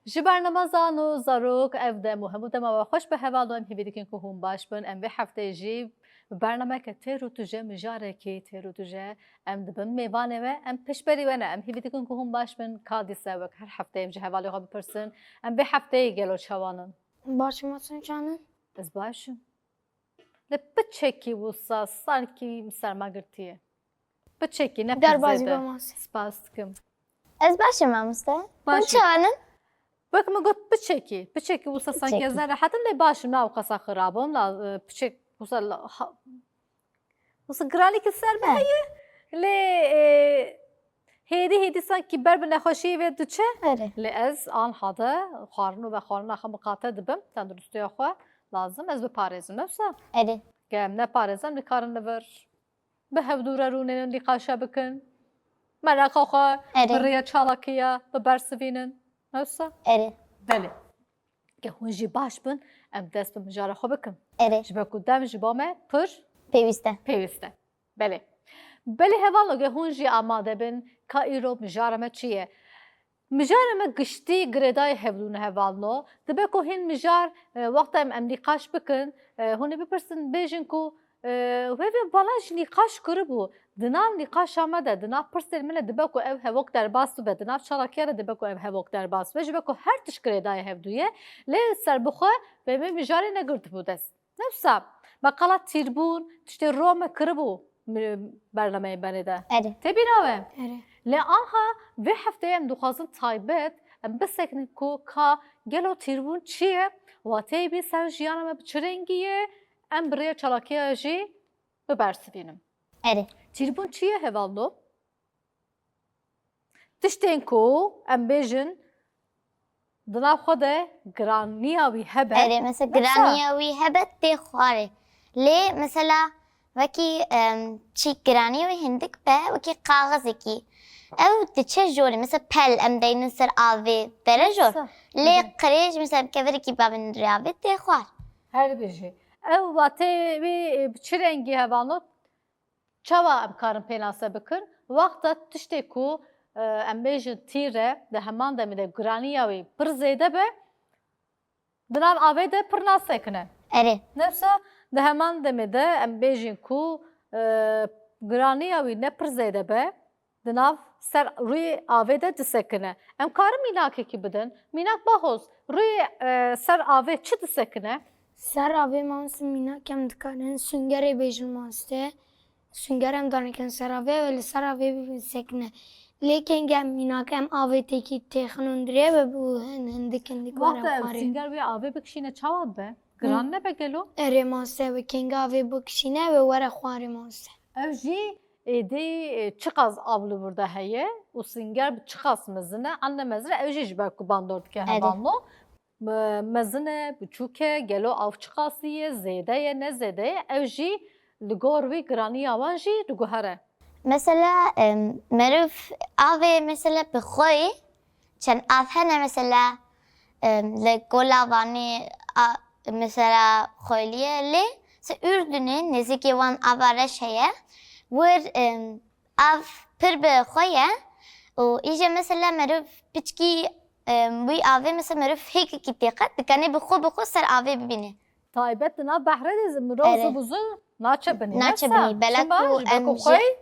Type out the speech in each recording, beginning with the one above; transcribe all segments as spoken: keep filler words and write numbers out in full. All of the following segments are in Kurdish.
Ji bernama Zan û Zarok, ev dem û hemû dema we xweş be hevalno, em hîvî dikin ku hûn baş bin. Em vê hefteyê jî bi bernameke têr û tije, mijarekî têr û tije em dibin mêvanê we, em piştberî we ne. Em hîvî dikin ku hûn baş bin, ka dîsa wek her hefteyê em ji hevalê xwe bipirsin, em vê hefteyê gelo çawan in? Baş in, Masin, çawan in? Ez baş im. Li piçekî wisa sankî min ser me girtiye. Piçekî, ne pir zêde. Spas dikim. Ez baş im, mamoste. Hûn çawan in? Wek min got piçekî. Piçekî wisa sankî ez nerehet im, lê baş im, ne ewqasa xirab im. La, e, piçek wisa la, ha, wisa giranî ki ser me heye. Lê, e, hêdî hêdî sankî ber bi nexweşiyê vê diçe. Erê. Lê ez anha de xwarin û vexwarina xwe miqate dibim. Tenduristiya xwe lazim ez biparêzim. Ne wisa? Erê. Ge em neparêzin, em nikarin li vir bi hevdû re rûnên nîqaşe bikin. Mereqa xwe Erê. bi rêya çalakiya bibersivînin. Ne wisa? Erê. Belê. Ge hûn jî baş bin, em dest bi mijara xwe bikin. Erê. Ji ber ku dem ji bo me pir Pêwîst e. pêwîst e. Belê. Belê hevalno, ge hûn jî amade bin, ka îro mijara me çi ye? Mijara me giştî girêdayî hevdû ne hevalno. Dibe ku hîn mijar, e, wexta em, em nîqaş bikin, e, hûn ê bipirsin, bêjin ku, e, wê vê bala jî nîqaş kiribû. Di nav nîqaşa me de, di nav pirsên me de dibe ku ev hevok derbas bibe, di nav çalakiya de dibe ku ev hevok derbas bibe. Ji ber ku her tişt girêdayî hevdû ye, lê serbixwe vê me mijarê negirtibû dest. Ne wisa, me qala tîrbûn, tiştê ro me kiribû mi-, bernameyê berê de. Erê. Tê bîra we? Erê. Lê anha vê hefteyê em dixwazin taybet em bisekinin ku ka gelo tîrbûn çi ye, wateyê wî ser jiyana me bi çi rengî ye, em bi rêya çalakiya jî bibersivînin. Erê. Tîrbûn çi ye hevalno? Tiştên ku em bêjin di nav xwe de giraniya wî hebe. Erê, mesela Mesela giraniya wî hebe tê xwarê. Lê mesela wekî, em, çî giraniya wî hindik be, wekî kaxizekî. Ew diçe jorê, mesela pel em deynin ser avê dere jor. Mesela. Lê Hı hı. qirêj, mesela kevirekî babin rê avê tê xwar. Her bijî. Ew wateyê wî, e, bi çi rengî hevalno? Çawa em karin pênase bikin? Wexta tiştê ku, e, em bêjin tîr e, di heman demê de giraniya wî pir zêde be, di nav avê de pir nasekine. Erê. Ne wisa di heman demê de em bêjin ku, e, giraniya wî ne pir zêde be, di nav ser rûyê avê de disekine. Em karin mînakekî bidin. Mînak Bahoz, rûyê, e, ser avê çi disekine? Ser avê mamoste mînak em dikarin süngerê bêjin mamoste. Sünger em danikin ser avê, ew li ser avê bisekine. Lê kengê em mînak em avê têkî têxin û dirê ve bi hin-, hindik hindik were Wexta ew xwarê. sünger wê avê bikişîne çawa dibe? Giran Hı. nebe gelo? Erê mamoste, ew kengê avê bikişîne, ew were xwarê mamoste. Ew jî êdî, e, çiqas av li wir de heye û sünger bi çiqas mezin e, an ne mezin e, ew jî ji ber ku bandor dike Erê. hevalno. Me-, mezin e, biçûk e, gelo av çiqasî ye, zêde ye, ne zêde ye, ew jî li gor wî giraniya wan jî diguhere. Mesela, em, meriv avê mesela bi xwe yê, çend av hene mesela, em, li Gola Vanê a-, mesela xwelî ye, lê se Urdunê nêzîkê wan ava reş heye, wir, em, av pir bi xwe ye û îje mesela meriv piçkî, em, wî avê mesela meriv hêkekî têqet dikane bi xwe bi xwe ser avê bibîne. Taybet di nav behrê de mirov Erê. zû bi zû naçe binî. Naçe Nefsa, binî, bela çima? ku Ji ber em ku ji xwey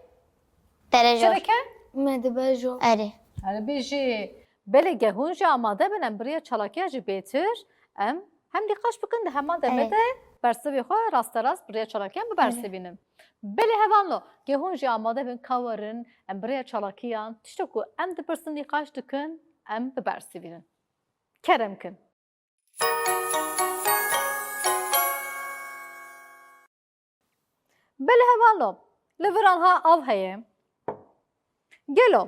derejor. Çireke? Me dibe jor. Erê. Erê bêjî. Belê ge hûn jî amade bin, em bi rêya çalakiya jî bêtir, em hem nîqaş bikin, di heman demê Erê. de bersivê xwe rasterast bi rêya çalakiyan bibersivînin. Belê hevalno, ge hûn jî amade bin ka werin, em bi rêya çalakiyan, tişta ku em dipirsin nîqaş dikin, em bibersivînin. Kerem kin. Belê hevalno, li vir anha av heye. Gelo,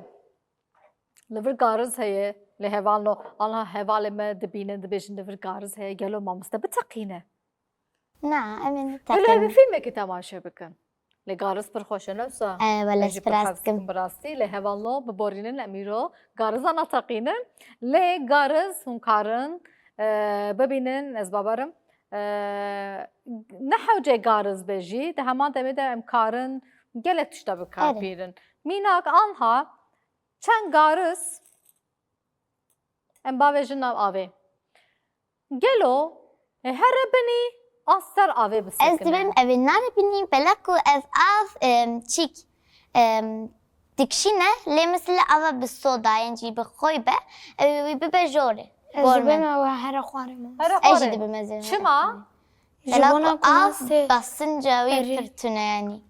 li vir gariz heye, lê hevalno, anha hevalê me dibînin, dibêjin li vir gariz heye, gelo mamoste biteqîne. Na, em ê Wele ev neteqînin. fîlmekî temaşe bikin. Lê gariz pir xweş e, ne wisa? E, wele Ez jî ez pir hez dikim. dikim bi rastî. Lê hevalno biborînin, em îro gariza neteqînin. Lê gariz hûn karin, e, bibînin, ez bawerim, e, ne hewce gariz be jî, di heman demê de em karin gelek tişta bi kar Erê. bîrin. Mînak anha çend gariz Em bavêjin nav avê. Gelo, e, here binî, an ser avê bisekine? Ez dibêm ev ê nere binî, bela ku ev av, em, çîk, em, dikişîne, lê mesela ava bi soda, yên jî bi xwe be, ew ê wî bibe jorê. Ez dibêm ew here xwarê mamoste. Here xwarê. Ez jî dibêm ez ê here xwarê. Çima? Bela ku av basınca wî pir tune yanî.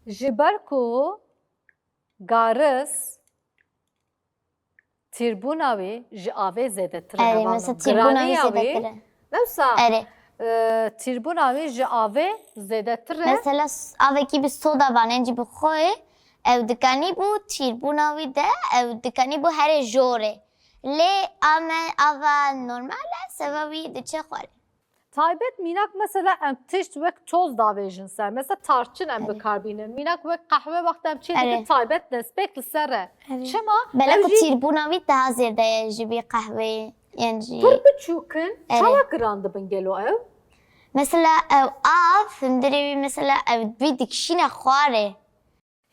Ji ber ku garis tîrbûna wî ji avê zêdetir e. Erê, hevalno, mesela tîrbûna wî zêdetir e. Wisa, erê, e, tîrbûna wî ji avê zêdetir e. Mesela s-, avekî bi soda vanên jî bi xwe, ew dikanî bû tîrbûna wî de, ew dikanî bû herê jorê. Lê ame ava normal e, seva wî diçe xwarê. Taybet mînak mesela em tişt wek toz davêjin ser. Mesela tarçin em, erê, bi kar bînin. Mînak wek qehwe wexta em çê dikin, erê, taybet destpêk li ser e. Erê. Çima? Bela ku tîrbûna wî daha zêde ye ji vî qehweyê. Yên jî pir biçûk in. Erê. Çawa giran dibin gelo ew? Mesela ew av, hundirê wî mesela ew vî dikişîne xwarê.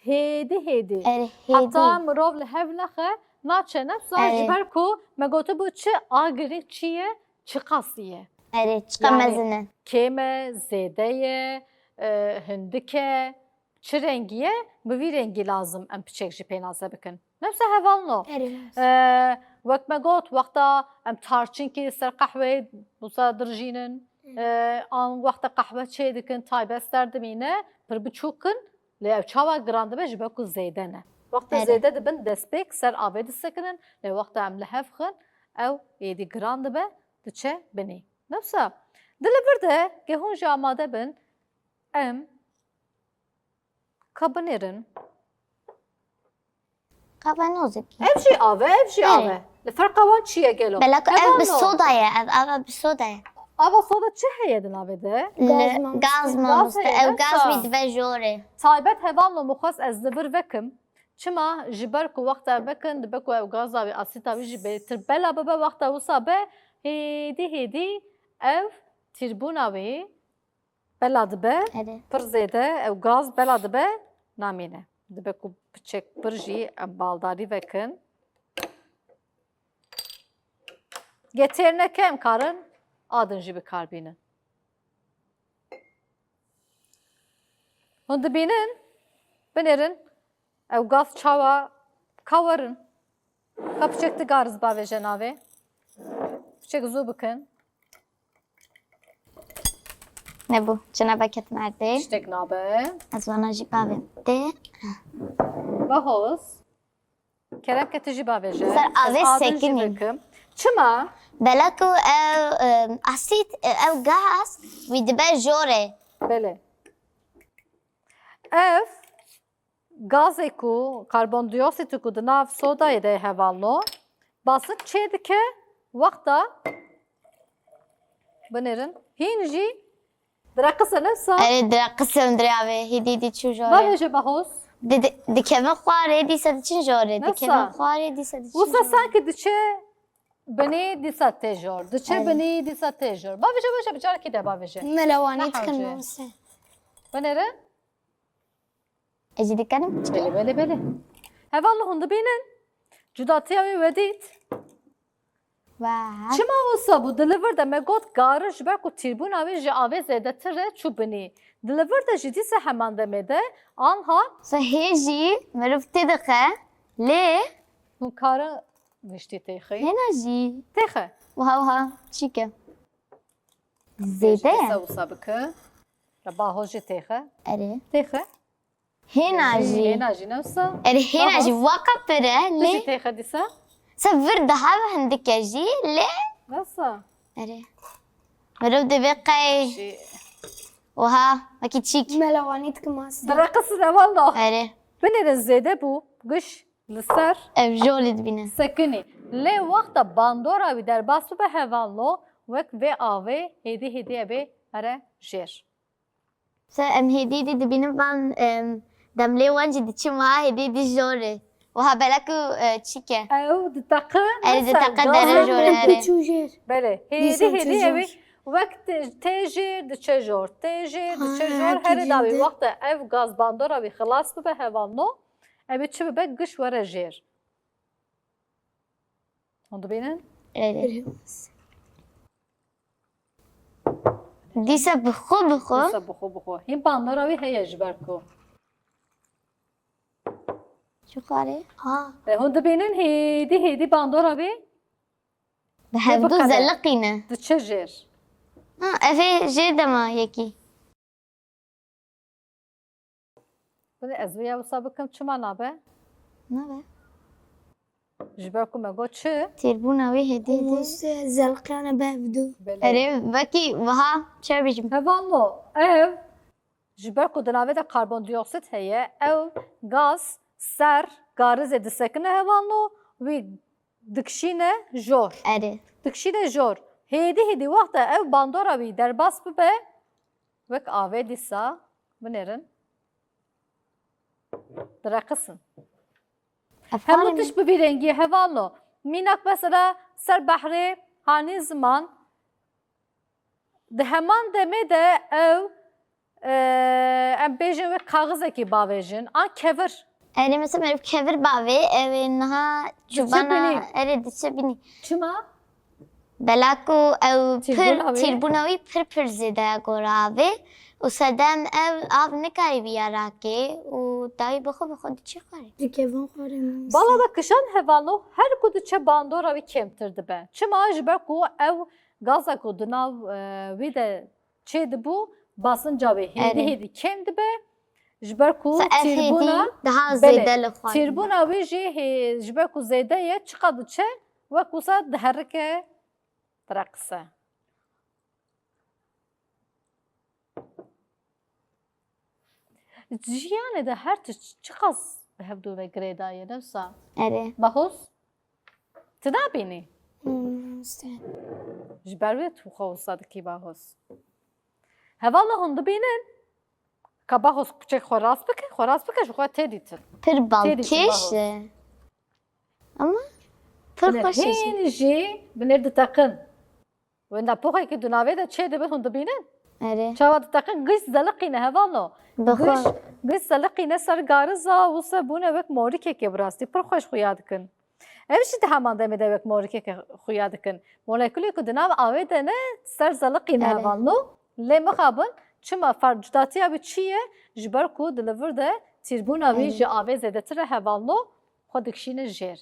Hêdî hêdî. Erê, hêdî. Heta mirov li hev nexe, naçe nefsa, erê, ji ber ku me gotibû çi agirî çi ye, çi qasî ye. Erê, çiqa mezin e. Yanî kêm e, zêde ye, e, hindik e, çi rengî ye, bi vî rengî lazim em piçek jî pênaze bikin. Nefsa hevalno. Erê, nefsa. E, wek me got, wexta em tarçinkî ser qehweyê wisa dirjînin, e, an wexta qehwe çê dikin, taybet ser dimîne, pir biçûk in. Lê ew çawa giran dibe? Ji ber ku zêde ne. Wexta, erê, zêde dibin destpêk ser avê disekinin, lê wexta em li hev xin, ew êdî giran dibe, diçe binî. Nefsa, di li vir de, ke hûn jî amade bin, em ka binêrin. Kavanozekî. Ev jî av e, ev jî av e. Erê. Li ferqa wan çi ye gelo? Bela ku ev bi soda ye, ev ava bi soda ye. Ava soda çi heye di navê de? Gaz mamoste. Gaz mamoste. Ew gaz wî dibe jorê. Taybet hevalno, min xwest ez li vir vekim. Çima? Ji ber ku wexta vekin, dibe ku ew gaza wî, asîta wî jî bêtir bela bibe, wexta wisa be, hêdî hêdî ev tîrbûna wî bela dibe, erê, pir zêde, ew gaz bela dibe, namîne. Dibe ku piçek pir jî em baldarî vekin. Ge têr neke em karin adin jî bi kar bînin. Hûn dibînin, binêrin, ew gaz çawa ka werin. Ka piçek ti gariz bavêje navê. Piçek zû bikin. Nebû, çi nebe ketin erdê. Tiştek nabe. Ez wana jî bavêm. Tê. Bahoz. Kerem ke tu jî bavêje. Ser avê sekinî. Çima? Bela ku ew, e, asîd, e, ew gaz wî dibe jorê. Belê. Ev gazê ku, karbondioksîtê ku di nav sodayê de hevalno, basît çê dike, wexta binêrin, hîn jî direqise, nefsa. Erê, direqise hundirê avê, hêdî hêdî çû jorê. Bavêje Bahoz. Di, di, dikevin xwarê, dîsa diçin jorê. Nefsa. Dikevin xwarê, dîsa diçin jorê. Wisa sanki diçe binî, dîsa tê jor. Diçe binî, dîsa tê jor. Bavêje, bavêje, bi carekî de bavêje. Melewanî dikin mamoste. Binêre. Ez jî dikarim piçkî? Belê, belê, belê. Hevalno, hûn dibînin? Cudatiya wê we dît? Wah. Çima wisa bû? Di li vir de me got, gari ji ber ku tîrbûna wê ji avê zêdetir e, çû binî. Di li vir de jî dîsa heman demê de anha. Sehê jî meriv tê dixe, lê hûn karin giştî têxî? Hêna jî. Têxe. Wiha, wiha, çîke. Zêde ye. Dîsa wisa bike. Re Baho jî têxe. Erê. Têxe. Hêna jî. Hêna jî nefsa. Erê, hêna jî waka pir e, lê. Tu jî têxe dîsa. Se vir daha ve hindike jî, lê. Nefsa. Erê. Mirov divê qey. Jî. Oha, wekî çîk. Melewanî dikim asî. Direqisine walla. Erê. Binêre zêde bû, giş. Li ser. Ev jolê dibîne. Sekinî. Lê wexta bandora wî derbas bibe hevalno, wek vê avê hêdî hêdî eve here jêr. Se em hêdî hêdî dibînin van, em, demlê wan jî diçin wiha hêdî hêdî jorê. Wiha bela ku, e, çîke. Ew diteqe. Erê, diteqe dere jorê, erê. Çû jêr. Belê. Hêdî hêdî ew ê wek te-, tê jêr diçe jor. Tê jêr diçe jor. Herê dawî wexta ev gaz bandora wî xilas bibe hevalno. Ev ê çi bibe? Giş were jêr. Hûn dibînin? Erê. Dîsa bi xwe bi xwe. Dîsa bi xwe bi xwe. Hîn bandora wî heye ji ber ku. Çi xwarê? Ha. E, hûn dibînin hêdî hêdî bandora wî. Bi hevdu zeliqîne. Diçe jêr. Ha, ev ê jêr dema yekî. Binê ez vê ya wisa bikim, çima nabe? Nabe. Ji ber ku me got çi? Têrbûna wê hêdî hêdî. Û se zelqiyane bi hevdu. Belê. Erê, wekî wiha çi bêjim? Hevalno, ev ji ber ku di navê de karbondiyoksit heye, ew gaz, ser, garizê disekine hevalno, wî dikişîne jor. Erê. Dikişîne jor. Hêdî hêdî wexta ew bandora wî derbas bibe, wek avê dîsa binêrin. Direqisin. Hemû tişt bi vî rengî hevalno. Mînak mesela ser behrê hanî ziman, di heman demê de ew, e, em bêjin wek kaxizekî bavêjin, an kevir. Erê, mesela meriv kevir bavê, ew ê niha çûbana, erê, diçe binî. Çima? Bela ku ew pir, tîrbûna wî pir pir zêde ya gora avê û sedem ev av nikarî viya rakê û dawî bi xwe bi xwe diçe xwarê. Dikevin xwarê. Bala ve kişan hevalno her ku diçe bandora wî kêmtir dibe. Çima? Ji ber ku ew gaza ku di nav, e, wî de çêdibû, basinca wê hêdî hêdî kêm dibe. Ji ber ku tîrbûna, belê, tîrbûna wê jî hê-, ji ber ku zêde ye, çiqa diçe, wek wisa diherike, direqise. Jiyanê de her tişt çiqas bi hevdû ve girêdayî ye, ne wisa? Erê. Bahoz? Tu nabînî? Hmm, işte. Ji ber wê tu xwe wisa dikî bahoz. Hevalno hûn dibînin? Ka bahoz kuçek xwe rast bike, xwe rast bike, ji xwe tê dîtin. Pir balkêş e. Ama pir xweş e. Hîn jî binêr diteqin. Wenda poxekî di navê de çê dibe hûn dibînin? Erê. Çawa diteqin, giş zeliqîne hevalno. Bi xwe. Giş, giş zeliqîne ser gariza, wisa bûne wek morikekê bi rastî. Pir xweş xuya dikin. Ev jî di heman demê de wek morikeke xuya dikin. Molekulê ku di nav avê de ne ser zeliqîne hevalno. Lê mixabin, çima fer-, cudatiya wî çi ye? Ji ber ku di li vir de tîrbûna wî ji avê zêdetir e hevalno. Xwe dikişîne jêr.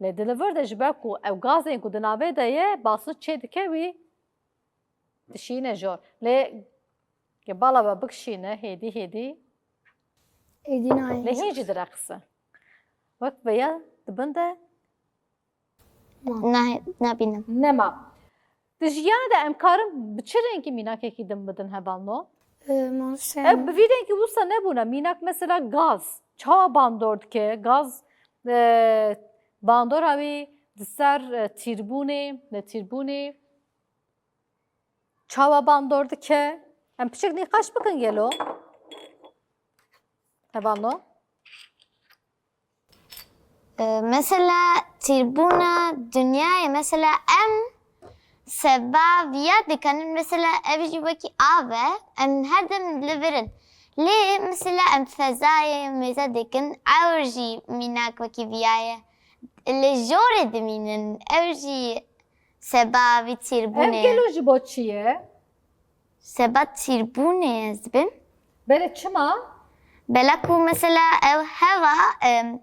Lê di li vir de ji ber ku ew gazên ku di navê de ye, basin çê dike wî dişîne jor. Lê ge bala ve bikişîne hêdî hêdî. Hêdî nayê. Lê hîn jî direqise. Wek veya di bin de. Na, nabînim. Nema. Di jiyanê de em karin bi çi rengî mînakekî din bidin hevalno? Ee, maalesef. Ev bi vî rengî wisa nebûne. Mînak mesela gaz. Çawa bandor dike? Gaz, e, bandora wî di ser, e, tîrbûnê, ne tîrbûnê. Çawa bandor dike? Em piçek nîqaş bikin gelo. Hevalno. E, mesela tîrbûna dinyayê, mesela em seba viya dikanin, mesela ev jî wekî av e, em her dem li vir in. Lê mesela em fezayê mêze dikin, ewr jî mînak wekî viya ye. Lê jorê dimînin, ew jî seba vî tîrbûnê ye. Ev gelo ji bo çi ye? Seba tîrbûnê ez dibim. Belê çima? Bela ku mesela ew hewa, em,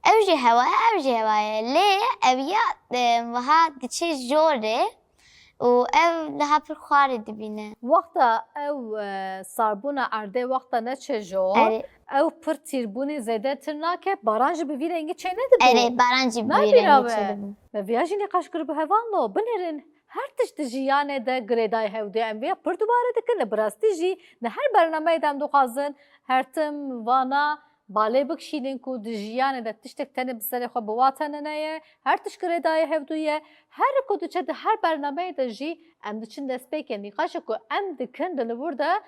ew jî hewa ye, ew jî hewa ye. Lê ew ya, em, wiha diçe jorê û ew niha pir xwarê dibîne. Wexta ew, e, sarbûna erdê wexta neçe jor, erê, ew pir tîrbûnê zêdetir nake, baran jî bi vî rengî çê nedibo. Erê, baran jî bi vî rengî çêdibû. Me viya jî nîqaş kiribû hevalno, binêrin. Her tişt di jiyanê de girêdayî hevdû ye. Em vê ya pir dubare dikin. Li bi rastî jî di her bernameyê de em dixwazin her tim vana balê bikişînin ku di jiyanê de tiştek tenê bi serê xwe bi wa tenine ye. Her tişt girêdayî hevdû ye. Her ku diçe di her bernameyê de jî em diçin destpêkê nîqaşê ku em dikin di li wir de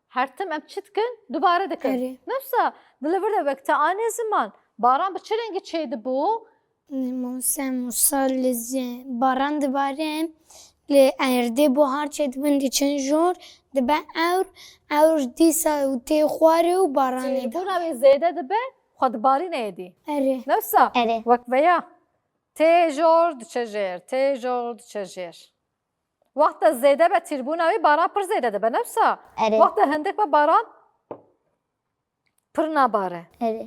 Her tim em çi dikin? Dubare dikin. Erê. Ne wisa di li vir de wek te anê ziman. Baran bi çi rengî çêdibû? Mûse, Mûsa li zê-, baran dibare, li erdê buhar çêdibin diçin jor, dibe ewr, ewr dîsa û tê xwarê û baranê de. Têbûna wê zêde dibe, xwe dibarîne êdî. Erê. Ne wisa? Erê. Wek veya. Tê jor diçe jêr, tê jor diçe jêr. Wexta zêde be tîrbûna wî, baran pir zêde dibe, ne wisa? Erê. Wexta hindik be, baran pir nabare. Erê.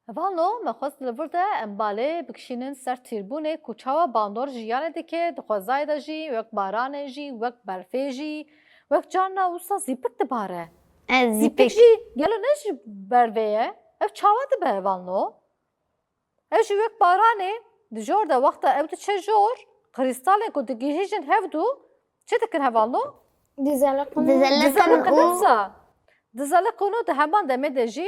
Hevalno, me xwest li vir de em balê bikişînin ser tîrbûnê ku çawa bandor jiyanê dike, di xwezayê de jî, wek baranê jî, wek berfê jî, wek carna wisa zîpik dibare. Ez Zîpik zîpik. jî gelo ne ji bervê ye? Ev çawa dibe hevalno? Ev jî wek baranê di jor de wexta ew diçe jor, krîstalên ku digihîjin hevdu çi dikin hevalno? Dizeliqin. Dizeliqin Dizeliqin û wisa. Dizeliqin û di heman demê de jî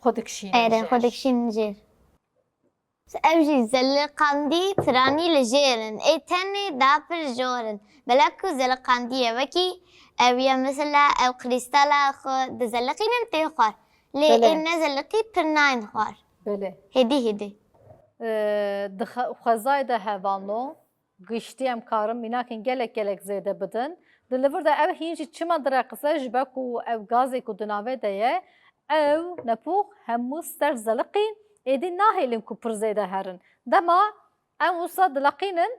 xwe dikişînin. Erê, jêr. xwe dikişînin jêr. Ev jî zeliqandî piranî li jêr in. Ê tenê dapir jor in. Belek ku zeliqandiye wekî ew ya mesela ew krîstala xwe dizeliqînin tê xwar. Lê Belê. Ê nezeliqî pir nayên xwar. Belê. Hêdî hêdî. Ee, di xe- xwezayê de hevalno, giştî em karin mînakên gelek gelek zêde bidin. Di li vir de ev hîn jî çima direqise, ji ber ku ev gazê ku di navê de ye, ew nepûx hemû ser zeliqî, êdî nahêlin ku pir zêde herin. Dema em wisa dileqînin,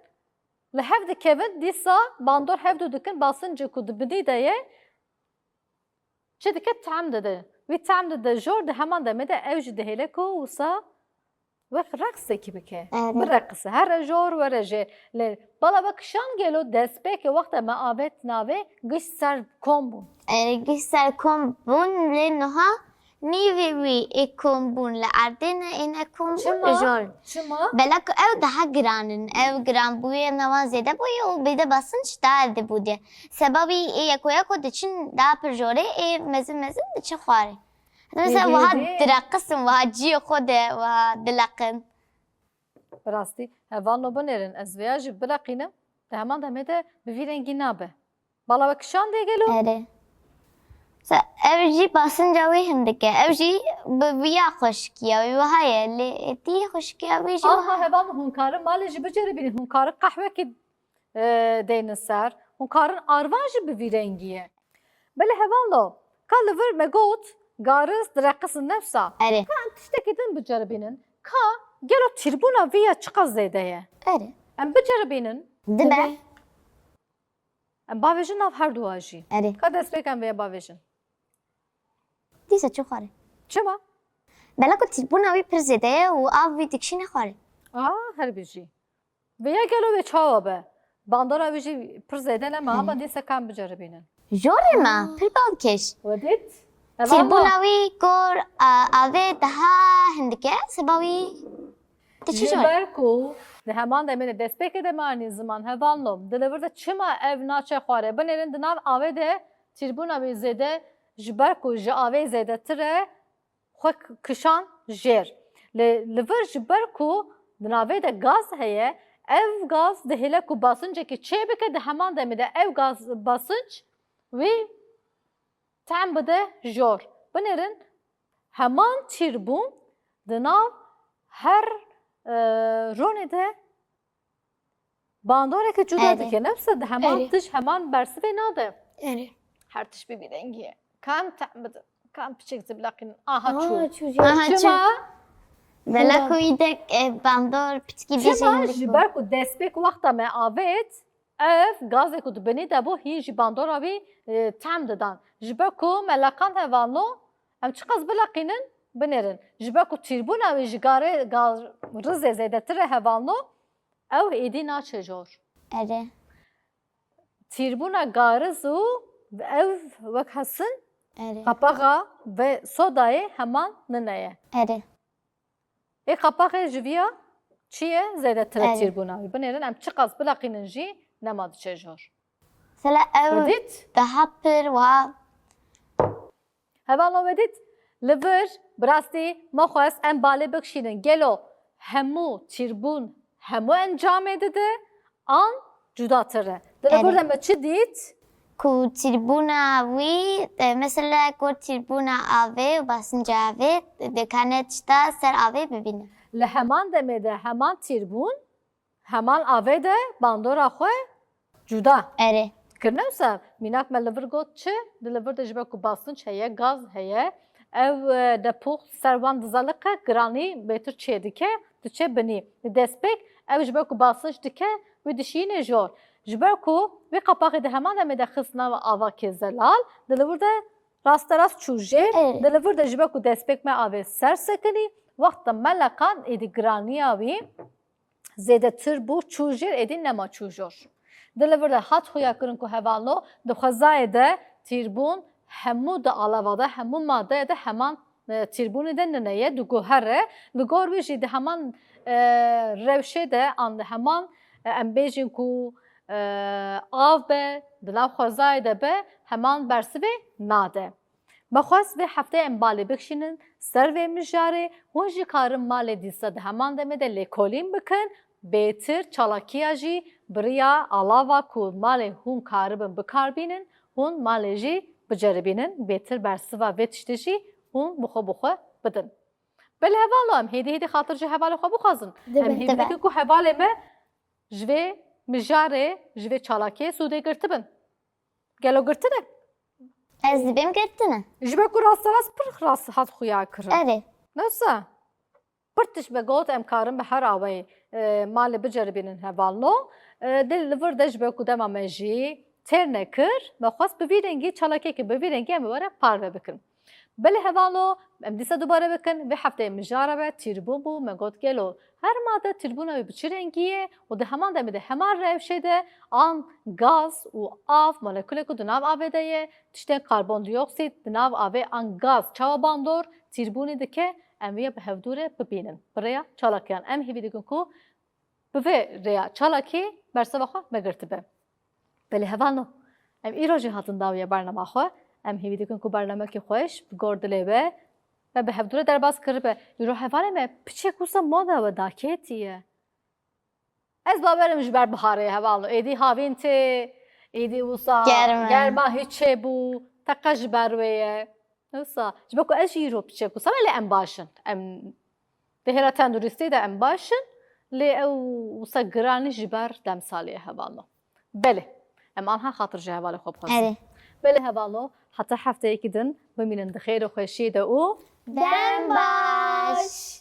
li hev dikevin, dîsa bandor hevdu dikin, basincê ku di binî de ye, çi dike, tehm dide. Wî tehm dide jor, di heman demê de ew jî dihêle ku wisa wek reqsekî bike. Erê. Bireqise. Here jor, were jê. Lê bala we kişan gelo destpêkê wexta me avêt navê, giş ser kom bûn. Erê, giş ser kom bûn lê niha nîvê wî ê kom bûn li erdê ne, ê ne kom bûn Çima? li jor. Çima? Belek ew daha giran in. Ev giranbûyê newan zêde bûye û bêde basınç daha erdê bûye. Seba wî ê yeko yeko diçin daha pir jorê, ê mezin mezin diçin xwarê. Mesela Êdî, wiha êdî. Direqisin, wiha ciyê xwe de, wiha dileqin. Bi rastî, hevalno binêrin, ez vêya jî bileqînim, di heman demê de bi vî rengî nabe. Bala we kişandê gelo? Erê. Sa ev jî basınca wî hindik e. Ev jî bi viya xweşikiya wî wiha ye. Lê êdî xweşikiya wî jî Aha, wiha. Hevalno, hûn karin malê jî biceribînin. Hûn karin qehwekî, e, deynin ser. Hûn karin arvan jî bi vî rengî ye. Belê hevalno, ka li vir me got, gariz direqisin, ne wisa. Erê. Ka em tiştekî din biceribînin. Ka gelo tîrbûna vî ya çiqas zêde ye? Erê. Em biceribînin. Dibe. Em bavêjin nav her duwa jî. Erê. Ka destpêk em vê bavêjin. Dîsa çi xwarê? Çima? Belek ku tîrbûna wî pir zêde ye û av wî dikişîne xwarê. Aa, her bijî. Vêya gelo wê çawa be? Bandora wî jî pir zêde nema, ama dîsa ka em biceribînin. Jorê me, pir balkêş. We dît? Tîrbûna wî kor, a, avê daha hindik e, seba wî diçi Ji jor. ber ku di heman demê de destpêkê de me anî ziman hevalno. Di li vir de çima ev naçe xwarê? Binêrin di nav avê de tîrbûna wî zêde, ji ber ku ji avê zêdetir e, xwe k- kişand jêr. Li, li vir ji ber ku di navê de gaz heye, ev gaz dihêle ku basincekî çêbike, di heman demê de ew gaz basinc wî tehm bide jor. Binêrin, heman tîrbûn di nav her, e, ronê de bandoreke cuda Erê. dike. Ne wisa di heman Erê. tişt heman bersivê nade. Erê. Her tişt bi vî rengî ye. Kam tehm bide, kam piçek zibilaqînin. Aha çû. Aa, çû. Aha, çû. Çima? Belek ku îdek, e, bandor piçkî Çima? dijî Ji ber ku destpêk wexta me avêt, ev gazê ku di binî de bû, hîn jî bandora wî, e, tehm didan. Ji ber ku me leqand hevalno, em çiqas bileqînin, binêrin. Ji ber ku tîrbûna wî ji garê, garizê zêdetir e hevalno, ew êdî naçe jor. Erê. Tîrbûna gariz û ev wek hesin, Erê. qapaxa ve sodayê heman nine ye. Erê. Ê qapaxê ji viya çi ye? Zêdetir e Erê. tîrbûna wî. Binêrin, em çiqas bileqînin jî nema diçe jor. Sela ew We dît? Daha pir wa. Hevalno we dît? Li vir, bi rastî, me xwest em balê bikişînin. Gelo hemû tîrbûn hemû encamê dide, an cudatir e? Di li vir Erê. de me çi dît? Ku tîrbûna wî, e, mesela ku tîrbûna avê û basinca avê dikane tişta ser avê bibîne. Li heman demê de heman tîrbûn, heman avê de bandora xwe cuda Erê. kirine. Wisa mînak me li vir got çi? Di li vir de ji ber ku basinc heye, gaz heye, ew, e, depûx ser wan dizeliqe, giranî bêtir çêdike. diçe binî. Di destpêk ew ji ber ku basînc dike, wî dişîne jor. Ji ber ku wî qapaxê di heman demê de xist nav avakê zelal, di li wir de rasterast çû jêr, Evet. di li vir de ji ber ku destpêk me avê ser sekinî, wexta me leqand êdî giraniya wî zêdetir bû, çû jêr, êdî nema çû jor. Di li vir de hat xuya kirin ku hevalno di xwezayê de tîrbûn hemû di alava de, hemû madeyê de heman, e, tîrbûnê de nine ye, diguhere. Li gor wî jî di heman, e, rewşê de an di heman, e, em bêjin ku, e, av be, di nav xwezayê de be, heman bersivê nade. Me xwest vê hefteyê em balê bikişînin ser vê mijarê, hûn jî karin malê dîsa di heman demê de lêkolîn bikin, bêtir çalakiya jî bi riya alava ku malê hûn karibin bikarbînin, hûn malê jî biceribînin, bêtir bersiva vê tiştê jî hûn bi xwe bi xwe bidin. Belê hevalno, em hêdî hêdî xatir ji hevalê xwe bixwazin. Dibe, Em hêvî dibe. dikin ku hevalê me ji vê mijarê, ji vê çalakiyê sûdê girtibin. Gelo girtine? Ez dibêm girtine. Ji ber ku rasterast pir rast hat xuya kirin. Erê. Newsa? Pir tişt me got em karin bi her awayî, e, malê biceribînin hevalno. E, dil li vir de ji ber ku dema me jî têr nekir, me xwest bi vî rengî çalakiyekê bi vî rengî em ê were parve bikin. Belê hevalno, em dîsa dubare bikin, vê hefteyê mijara be tîrbûn bû, me got gelo her made tîrbûna wê bi çi rengî ye û di heman demê de heman rewşê de an gaz û av, molekulê ku di nav avê de ye, tiştên karbondioksîd di nav avê an gaz çawa bandor tîrbûnê dike, em vê ya bi hevdû re bibînin. Bi rêya çalakiyan em hêvî dikin ku bi vê rêya çalakî bersiva xwe me girtibe. Belê hevalno, em îro jî hatin dawiya bernama xwe. Em hêvî dikin ku bernamekî xweş bi gor dilê we me bi hevdû re derbas kiribe. Îro hevalê me piçek wisa moda we daketiye. Ez bawerim ji ber biharê hevalno. Êdî havîn tê, êdî wisa Germ e. germa hiç çêbû, teqe ji ber wê ye. Wisa, ji ber ku ez jî îro piçek wisa, belê em baş in. Em di hêla tenduristî de em baş in, lê ew wisa giranî ji ber demsalê ye hevalno. Belê, em anha xatir ji hevalê xwe bixwazin. Erê. Belê hevalno, heta hefteyekî din bimînin di xêr û xweşiyê de û Dem baş.